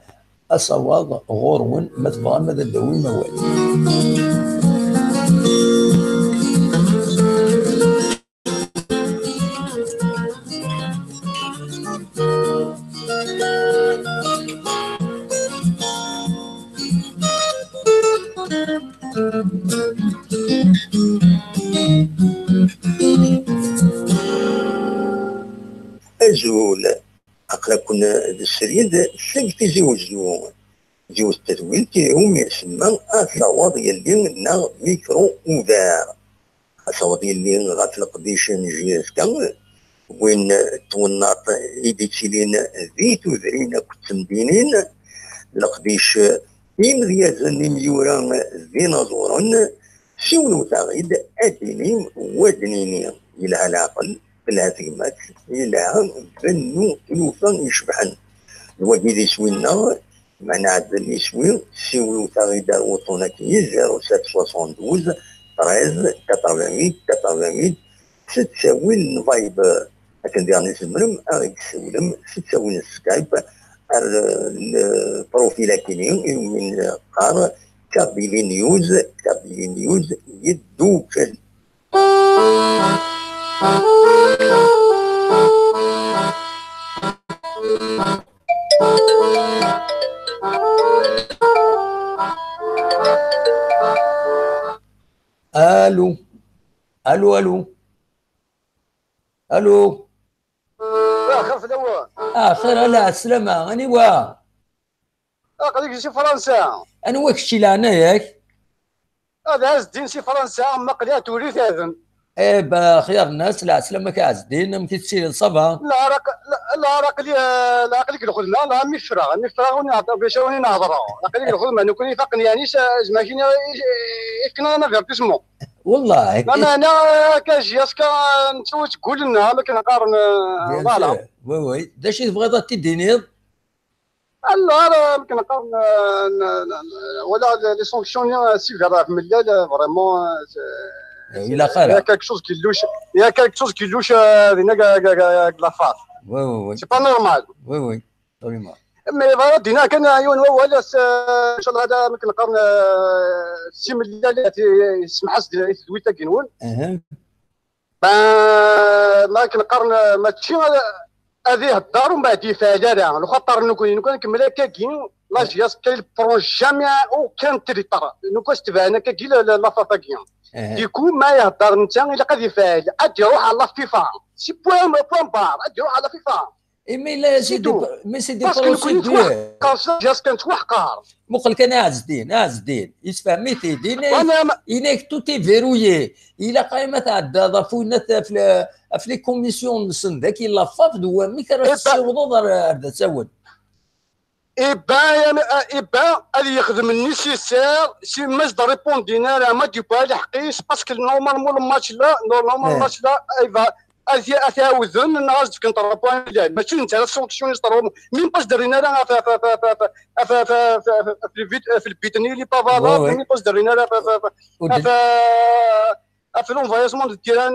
asawaḍ ɣur-wen, ma tebɣam ad d-tawim awal. Azul. Aql-aken d srid seg Tizi Uzzu. Yiwet n tedwilt iwumi isemma Asawaḍ Yelli neɣ Micro Ouvert. Asawaḍ Yelli ɣef leqdic n J S K, win n twennaḍt i d-ittilin di tudrin akked temdinin, leqdic imedyazen, imyura d inaẓuren, siwlet-aɣ-id ad d-inim wa d-nini, yelha leɛqel, telha tegmat, yelha bennu tlufa icebḥen. D wagi d iswi-nneɣ, ma nɛeddel iswi, siwlet-aɣ-id ar wuṭṭun-agi, zéro sept soixante-douze treize quatre-vingt-huit quatre-vingt-huit, s ttawil n Viber. Akken diɣen i tzemrem ad ɣ-d-tessiwlem s ttawil n Skype ar, eh, lprofil-agi-ni iwumi neqqar Kabylie News, Kabylie News yeddukel. Allô. Allô, allô. Allô. Ah, xir fell-awen. Ah, xir, ala, ɛeslama. Aniwa? Aql-ik si Fransa. Anwa kečč i leɛnaya-k? Ad Ɛezdin si Fransa, maqli ad tuli taden. Eh, ba, xyar nnas, lɛeslama-k a Ɛezdin, amek i tettiliḍ, ça va? La, aql-, la, la, aql-i, eh, la, aql-ik lxedma, la, mi ffreɣ, mi ffreɣ, ur neɛṭ-, bac ur neɛḍer. Aql-ik lxedma, nekkni faqen yani, s-, zmakini, eh, eh, fkan-aɣ un avertissement. Wallah. Lameɛna, eh, akka, J S K, eh, nettwet deg wul-nneɣ, am akken qqaren, eh, bien voilà. Sûr. Oui, oui. D acu i tebɣiḍ ad t-id-tiniḍ? Alors, euh, akken qqaren, euh, n-, n-, n-, voilà, les, les sanctions-nni, euh, sévères ɣef Mellal, euh, vraiment, euh, c'est, il y a quelque chose qui louche, il y a quelque chose qui louche, euh, dinna deg, deg, deg, deg l'affaire. Oui, oui, oui. C'est pas normal. Oui, oui, absolument. Mais voilà, dinna kan yiwen wawal, ass, euh, inchallah, hada akken qqaren, euh, Si Mellal, yesmeḥ-as di, di tedwilt-agi-nwen. Ma, ma akken qqaren, mačči ad ihedder u mbeɛd yefɛel ara, lxaṭer nekkni, nekkni nkemmel akkagi, la J S K il prend jamais aucun titre. Donc, c'est bien, que dit la, la, la F A F. Du coup, ma yehder netta, ilaq ad ifɛel. Ad iruḥ ɣer la FIFA. C'est point, point barre. Ad iruḥ ɣer la FIFA. Et mais là, c'est des, mais c'est des Parce que nekkni procédures. Nettwaḥqer, la J S K nettwaḥqer. Muqel kan a Ɛezdin, a Ɛezdin. Yessefhem-it-id. Il est, Voilà, ma- il est tout est verrouillé. Il a quand même à ɣef winna ɣef la- ɣef les commissions-nsen daki la F A F d wamek ara Eh ben- tessiwḍeḍ ar ar d asawen. Eh ben, eh ben, ad yexdem nécessaire, si ma s-d-répondin ara, ma d-yewwi lḥeqq-is, parce que normalement le match là, normalement le Eh. match là, il va, ad y- ad t-ɛawden, neɣ ad s-d-fken trois points, la, mačči netta ara sanctionner trois, même pas s-d-rrin ara ɣef, ɣef, ɣef, ɣef, ɣef, ɣef, ɣef, ɣef le but, ɣef le but-nni, il est pas valable, Ouais, ouais. Même pas s-d-rrin ara ɣef, ɣef, ɣef, Ur ɣef, d- ɣef l'envahissement de terrain,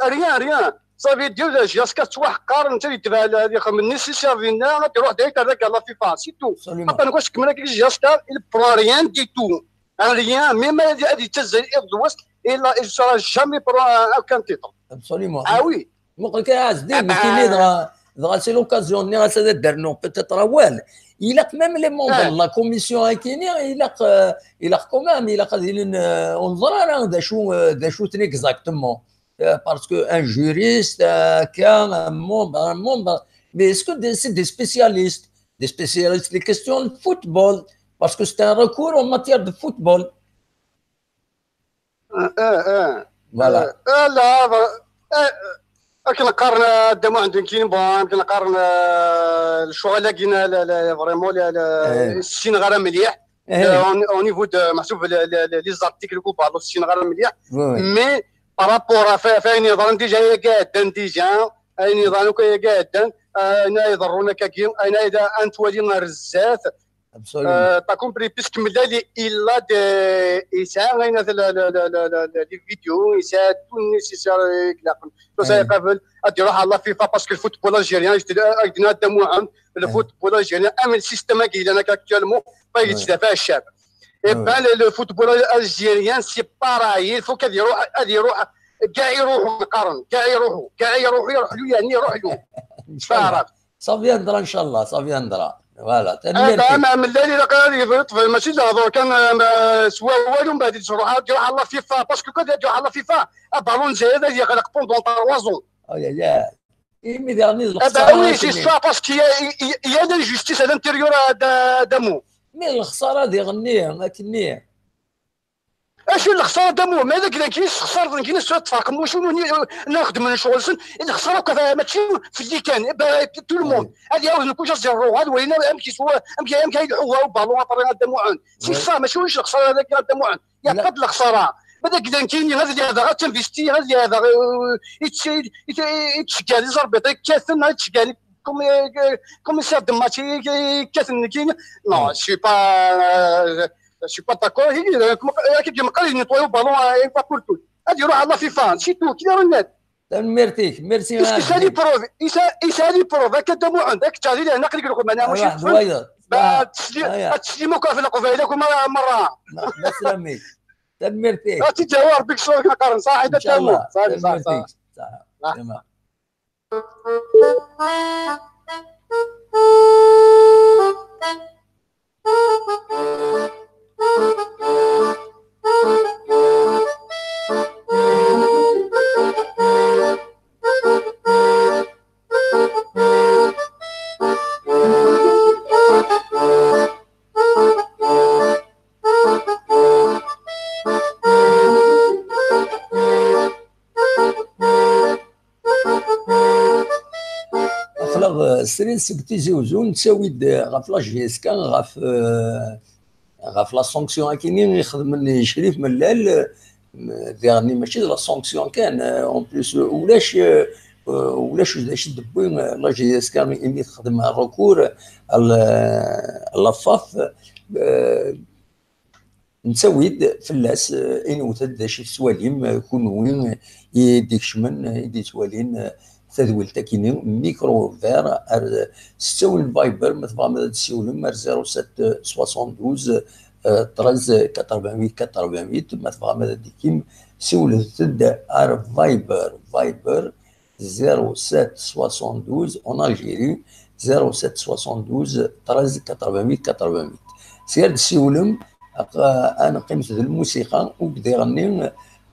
rien, rien. Ça veut dire, la J S K tettwaḥqer, netta yetbeɛ la, ad yexdem nécessaire dinna, ad iruḥ direct avec la FIFA, c'est tout. Absolument. Atan quoi, c'est que la J S K, il prend rien du tout. Rien, même ad ad yettazzal iḍ d wass, il ne sera jamais prend aucun titre. Absolument. Ah oui. Muqel kan a Ɛezdin, Ah, nekkini ah. dɣa dɣa c'est l'occasion-nni ad d-rnuɣ peut-être awal. Ilaq même les membres Ah. de la commission akini, ilaq, euh, ilaq quand même, ilaq ad ilin, euh, ur neẓri ara d acu, euh, d acu-ten exactement. Euh, parce que un juriste, euh, qu'un un membre, un membre, mais est-ce que des- c'est des spécialistes, des spécialistes les questions de football, parce que c'est un recours en matière de football. Ah, ah, ah. Voilà. Ah, la, ah, akken qqaren a Dda Muḥend nekkini, bon, akken qqaren, ah, lecɣal-agi, la, la, la, vraiment, la, la, Eh. ssineɣ ara mliḥ. Eh. Euh, au, au niveau de, meḥsub, le, le, le, les articles ku baɛḍ ssineɣ ara mliḥ. Oui, oui. Mais par rapport à fa- fayen yeḍran déjà, yagi ɛeddan déjà, ayen yeḍran akk yagi ɛeddan, ayen ay iḍerrun akkagi, ayen ay da ad nettwali ar zdat, Absolument. Euh, t'as compris, puisque Melal il a des, yesɛa ayen la, la, la, la, la, la, les vidéos, yesɛa tout nécessaire i ilaqen. Tout ça Ouais. Iqabel, ad iruḥ ɣer la FIFA parce que le football algérien, je te dis, euh, ak-d-nniɣ a Dda Muḥend, le Ouais. Football algérien, am le système-agi yellan akka actuellement, pas Ouais. yettdafa ccab. Et Ouais. ben, le, le football algérien, c'est pareil, il faut qu'ad iruḥ, ad iruḥ, كاع يروحوا نقارن، كاع يروحوا، كاع يروحوا، يروح له، يعني يروح له. إن شاء الله. تعرف. Ça viendra, إن شاء الله, ça viendra. Voilà, هذا tanemmirt-ik. اما من الليل الى قال يطفى ماشي لا هضور كان آه، سوا والو من بعد تروح تروح على فيفا باسكو كان تروح على فيفا ابالون زايد يغلق بوندون تروا زون. Oh, ya, ya. Imi diɣen d ابا lexsara وي سي akken-nni. سوا باسكو يا يا لانجوستيس على الانتيريور دامو. Mi d lexsara diɣen-nni akken-nni. اش الخساره دامو ما ذاك لا كيس خساره كاين سوا تفرق مش نخدم من شغل سن الخساره كذا ماشي في اللي كان تو الموند هذه عاود نكون زيرو هذا ولينا امشي سوا امشي امشي يلحوا بالون ابري دامو عن سي Ouais. سا ماشي واش الخساره هذاك دامو عن يا لا. قد الخساره هذاك دانكيني هذا اللي هذا غتنفيستي هذا اللي هذا يتشجع لي زربيط كاثن يتشجع لي كوم كوم سير دماتي كاثن كاين نو سي با سي با داكور هي كي مقال نيطويو بالون اي با كول تو هذه يروح على فيفا سي تو كي رنات Tanemmirt-ik, merci. يسالي بروف يسالي بروف هكا دامو عندك تعالي لهنا قلت لكم انا ماشي واحد وايض. بعد تسليم تسليمك في القبيله كل مره مره Merci. Tanemmirt-ik. غادي تجاوب ربك شلون كنقارن صح إن شاء الله. صح صح صح Tanemmirt-ik. صح. تمام. Aql-aɣ srid seg Tizi Uzzu, nettawi-d ɣef la J S K, ɣef, eh, ɣef la sanction akini i xedmen Crif Mellal, eh, diɣen mačči d la sanction kan, eh, en plus, eh, ulac, eh, eh, ulac d acu d-tewwi, eh, la J S K imi texdem recours, eh, la, la F A F, eh, Nettawi-d fell-as, eh, inewwet-d d acu i tettwalim, eh, kunwi, eh, i d-ikecmen, eh, i d-yettwalin, eh, tadwilt-akini, micro ouvert, ar, eh, s ttawil n Viber, ma tebɣam ad d-tessiwlem, ar zéro sept soixante-douze, eh, treize quatre-vingt-huit quatre-vingt-huit, ma tebɣam ad d-tikim, siwlet-d ar Viber, Viber, zéro sept soixante-douze en Algérie, zéro sept soixante-douze treize quatre-vingt-huit quatre-vingt-huit. Sya d-ssiwlem, aq-, ad neqqimet d lmusiqa, ur d-iɣenni,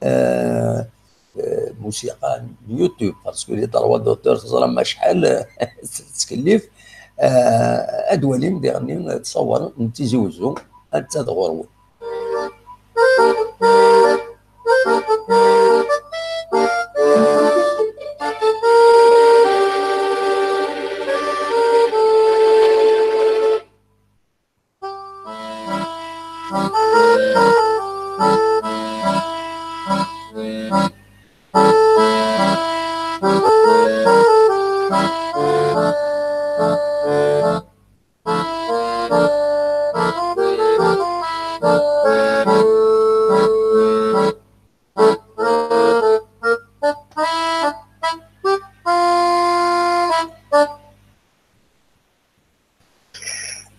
euh, euh, musiqa n YouTube, parce que les droits d'auteur, teẓram acḥal tettkellif. Euh, ad walim diɣenni ttṣawar n Tizi Wezzu, ad d-tad ɣur-wen.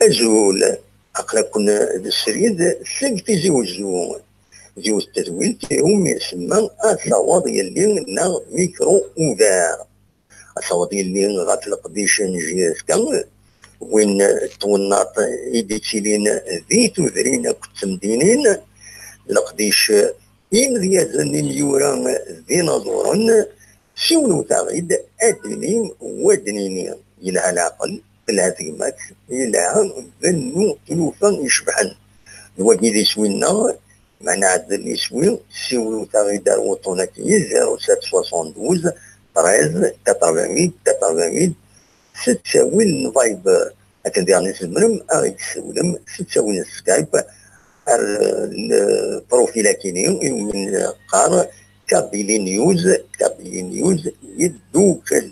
Azul, aql-aken d srid seg Tizi Wezzu. Yiwet n tedwilt iwumi isemma Ad taweḍ yelli neɣ micro ouvert. Ad taweḍ yelli ɣef leqdic n J S K, win n twennaḍt i d-ittilin di tudrin akked temdinin, leqdic imedyazen, imyura d inaẓuren. Siwlewt-aɣ-id ad d-inim, wa d-nini. Yelha leɛqel, telha tegmat, yelha bennu tlufa icebḥen. D wagi d iswi-nneɣ, ma nɛeddel iswi, siwlewt-aɣ-id ar wuṭṭun-agi, zéro sept soixante-douze treize quatre-vingt-huit quatre-vingt-huit, s ttawil n Viber. Akken diɣen i tzemrem ad ɣ-d-tessiwlem s ttawil n Skype ar lprofil-akini iwumi neqqar Kabylie News, Kabylie News yeddukel.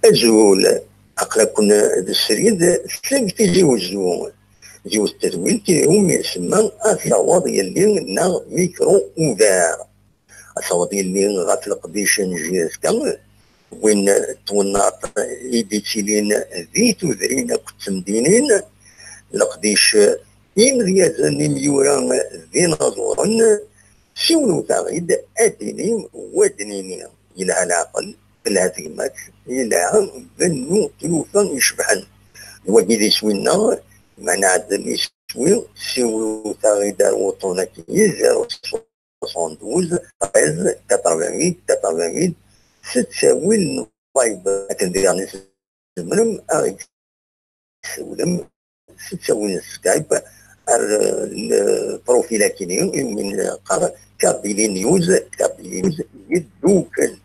Azul, aql-aken d srid seg Tizi Wezzu. Yiwet n tedwilt iwumi isemma Ad taweḍ yelli neɣ Micro Ouvert. Ad taweḍ yelli ɣef leqdic n J S K, win n twennaḍt i d-ittilin di tudrin akked temdinin, leqdic imedyazen, imyura d inaẓuren. Siwlewt-aɣ-id, ad d-inim, wa d-nini. Yelha leɛqel, telha tegmat, yelha bennu tlufa icebḥen. D wagi d iswi-nneɣ, ma nɛeddel iswi, siwlewt-aɣ-id ar wuṭṭun-agi, zéro soixante-douze, treize, quatre-vingt-huit, quatre-vingt-huit, s ttawil n Viber. Akken diɣen tzemrem ad ɣ-d-tessiwlem s ttawil n Skype ar, eh, lprofil akini iwumi neqqar Kabylie News, Kabylie News yeddukel.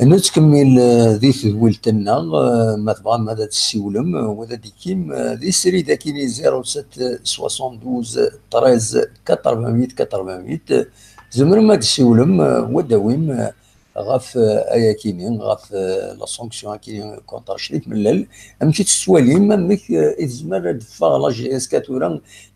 Nettkemmil, eh, di tedwilt-nneɣ, eh, ma tebɣam ad d-tessiwlem, eh, wa d adikim, eh, di srid akini zéro sept soixante-douze treize quatre-vingt-huit quatre-vingt-huit, eh, tzemrem ad d-tessiwlem, eh, wa d-awim, eh, ɣef, eh, ayakini, ɣef, eh, la sanction akini contre Crif Mellal. Amek i tt-tettwalim? Amek, eh, i tezmer ad d-teffeɣ la J S K tura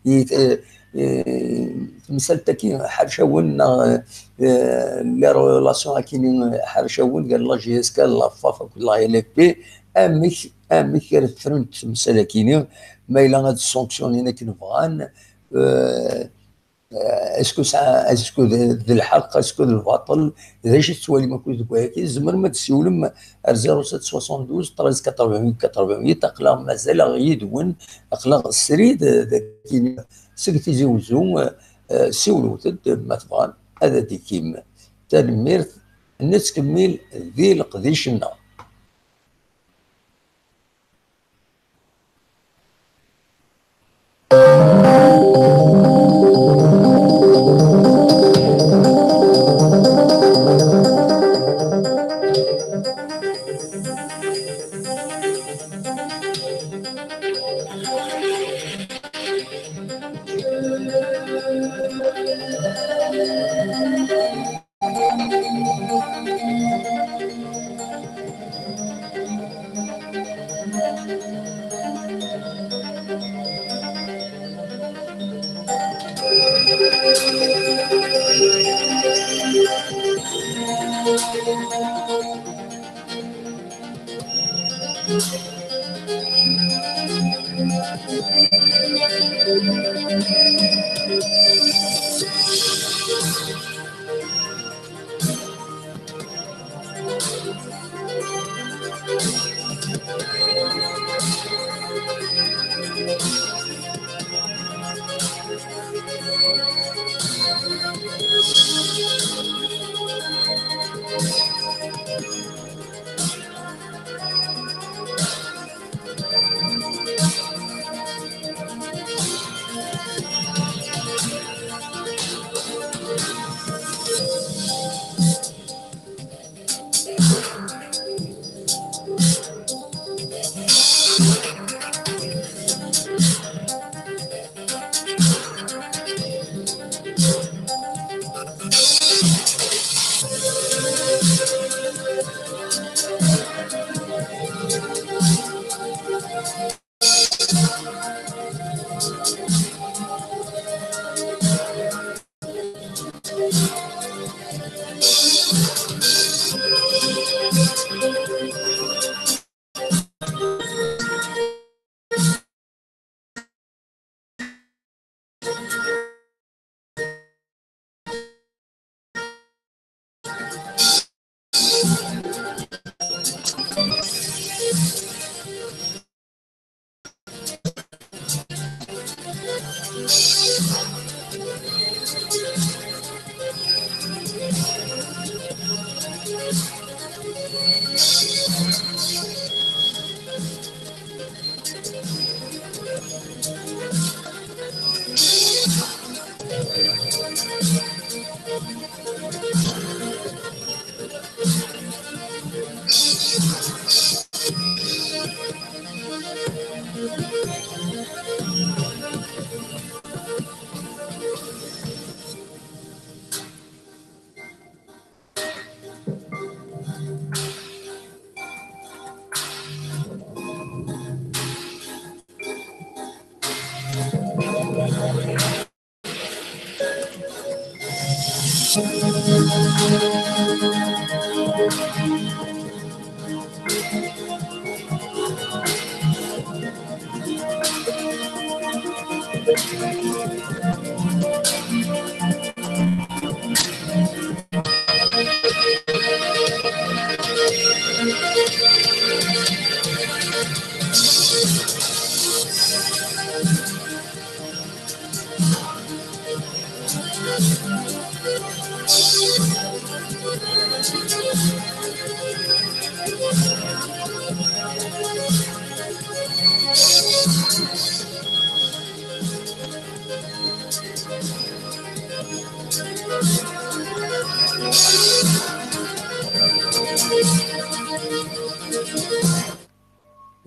i, eh, eh, temsalt-agi ḥercawen neɣ, eh, les relations akini ḥercawen gar la J S K, la FAF akked la L F P? Amek, amek ara ffrunt temsal-akini? Ma yella ad sanctionnin akken bɣan, eh, est-ce que ça, est-ce que d, d lḥeqq, est-ce que d lbaṭel? D acu tettwalim akk deg wayagi? Tzemrem ad d-tessiwlem ar zéro sept soixante-douze treize quatre-vingt-huit quatre-vingt-huit. Aql-aɣ mazal-aɣ yid-wen, aql-aɣ srid, eh, dagi seg Tizi Wezzu, eh, eh, siwlewt-d ma tebɣam ad d-tikim. Tanemmirt, nettkemmil di leqdic-nneɣ.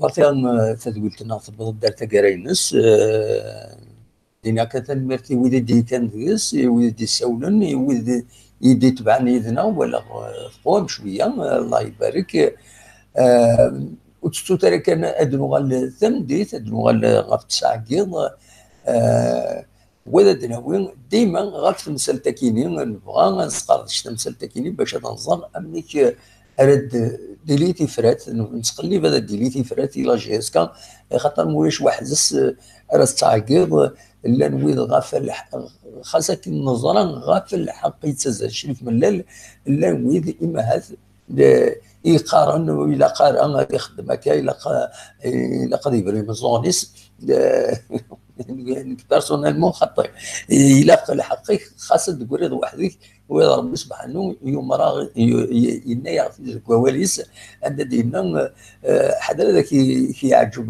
Ɣer tiɣ-, tadwilt-nneɣ tewweḍ-d ar taggara-ines, eh, Dina kan tanemmirt i wid i d-yekkan deg-s, i wid i d-yessawlen, i wid i d-itebɛen yid-neɣ, walaɣ, eh, teqwam cwiya, eh, Allah ibarek. Eh, ur tettut ara kan ad nuɣal tameddit, ad nuɣal ɣef tesɛa n yiḍ, eh, wa ad d-nawi dima ɣef temsalt-akini, nebɣa ad nesqerdec tamsalt-akini bac ad nẓer amek, eh, ara d-, d-tili tifrat, nettqellib ad d-tili tifrat i la J S K, axaṭer ma ulac weḥd-s, eh, ara tettɛeggiḍ, llan wid ɣef lḥ-, xas akken neẓra ɣef lḥeqq yettazzal Crif Mellal, llan wid imahat d-, i yeqqaren ur ilaq ara ad ixeddem akka, ilaq, ilaq ad yebru imeẓẓuɣen-is. Nekk personnellement xaṭi, ilaq lḥeqq-ik xas ad d-tegriḍ weḥd-k, wid Ṛebbi subḥanu yumer-aɣ, yu-, y-, yenna-yaɣ-t deg wawal-is, anda d-yenna, eh, ḥader ad ak-, k-yeɛǧeb,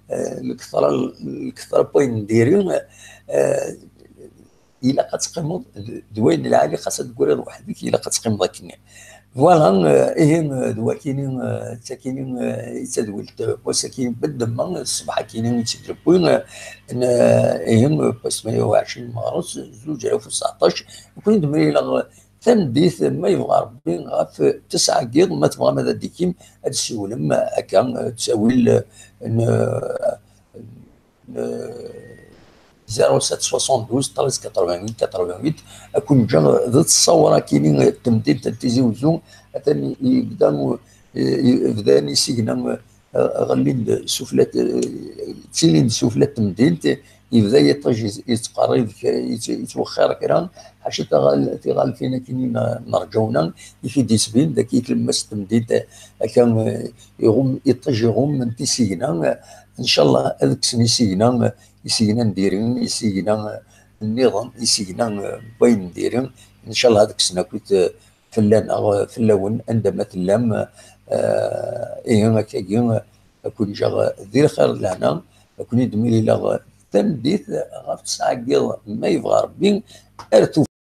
eh, lketra, lketra n wayen n diri, eh, ilaq ad teqqimeḍ d, d wayen lɛali, xas ad d-tegriḍ weḥd-k, ilaq ad teqqimeḍ akkenni. Voilà, eh, ihi, eh, d wakini, eh, d takini, eh, i d tadwilt, eh, n wass-akini n ddemma, ṣṣbeḥ-akini i tt-id-newwi, eh, n, eh, ihi, eh, n wass tmanya u ɛecrin meɣres, zuǧ alaf u tseɛṭac, nekkni d-mlileɣ tameddit, ma yebɣa Rebbi, ɣef tesɛa n yiḍ, ma tebɣam ad d-tikim, ad d-tsiwlem akka, eh, ttawil, eh, n, n zéro sept soixante-douze treize quatre-vingt-huit quatre-vingt-huit, ad ken-ǧǧeɣ d ttṣawra-kini n temdint n Tizi Uzzu, atan yebda, eh, bdan isigna, eh, ɣellin-d sufella, ttilin-d sufella n temdint, yebda yiṭij yettqerrib, yettwexxir kra, ḥaca tiɣalfin akkin nerǧawna, i k-id-yettbin d akka i tlemmast n temdint, akka iɣum, iṭij iɣummen tisigna, ncallah ad kksen isigna, isigna n diri, isigna nniḍen, isigna n wayen n diri, ncallah ad kksen akkit fell-aneɣ, fell-awen, anda ma tellam. Ihi akkagi, ad ken-ǧǧeɣ di lxir d lehna, ad ken-id-milileɣ tameddit ɣef ttesɛa n yiḍ, ma yebɣa Rebbi, ar tufat.